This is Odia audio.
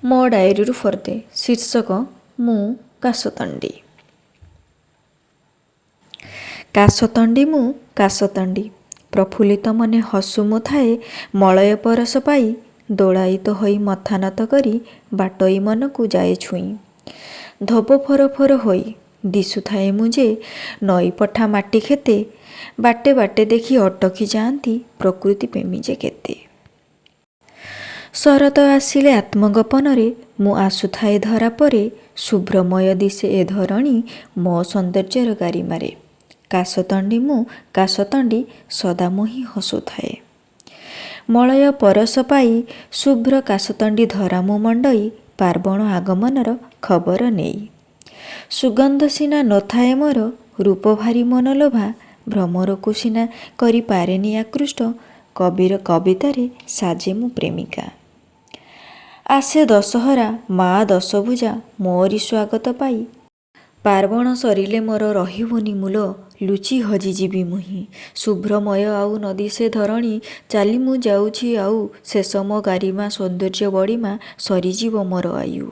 ମୋ ଡାଏରୀରୁ ଫର୍ଦ୍ଦେ। ଶୀର୍ଷକ ମୁଁ କାଶତଣ୍ଡି। କାଶତଣ୍ଡି ମୁଁ କାଶତଣ୍ଡି, ପ୍ରଫୁଲ୍ଲିତ ମନେ ହସୁ ମୁଁ ଥାଏ। ମଳୟ ପରଶ ପାଇ ଦୋଳାୟିତ ହୋଇ ମଥା ନତ କରି ବାଟୋଇ ମନକୁ ଯାଏ ଛୁଇଁ। ଧୋବ ଫର ଫର ହୋଇ ଦିଶୁଥାଏ ମୁଁ ଯେ ନଈପଠା ମାଟି କ୍ଷେତେ, ବାଟେ ବାଟେ ଦେଖି ଅଟକି ଯାଆନ୍ତି ପ୍ରକୃତି ପ୍ରେମୀ ଯେ କେତେ। ଶରତ ଆସିଲେ ଆତ୍ମଗୋପନରେ ମୁଁ ଆସୁଥାଏ ଧରା ପରେ, ଶୁଭ୍ରମୟ ଦିଶେ ଏ ଧରଣୀ ମୋ ସୌନ୍ଦର୍ଯ୍ୟର ଗାରିମାରେ। କାଶତଣ୍ଡି ମୁଁ କାଶତଣ୍ଡି, ସଦା ମୁହିଁ ହସୁଥାଏ। ମଳୟ ପରଶ ପାଇ ଶୁଭ୍ର କାଶତଣ୍ଡି ଧରା ମୁଁ ମଣ୍ଡଇ ପାର୍ବଣ ଆଗମନର ଖବର ନେଇ। ସୁଗନ୍ଧ ସିନା ନଥାଏ ମୋର, ରୂପ ଭାରି ମନଲୋଭା, ଭ୍ରମରକୁ ସିନା କରିପାରେନି ଆକୃଷ୍ଟ, କବିର କବିତାରେ ସାଜେ ମୁଁ ପ୍ରେମିକା। ଆସେ ଦଶହରା ମା ଦଶଭୁଜା ମୋରି ସ୍ୱାଗତ ପାଇ। ପାର୍ବଣ ସରିଲେ ମୋର ରହିବନି ମୂଲ, ଲୁଚି ହଜିଯିବି ମୁହିଁ। ଶୁଭ୍ରମୟ ଆଉ ନ ଦିଶେ ଧରଣୀ, ଚାଲି ମୁଁ ଯାଉଛି ଆଉ ଶେଷ ମୋ ଗାରିମା ସୌନ୍ଦର୍ଯ୍ୟ ବଡ଼ିମା, ସରିଯିବ ମୋର ଆୟୁ।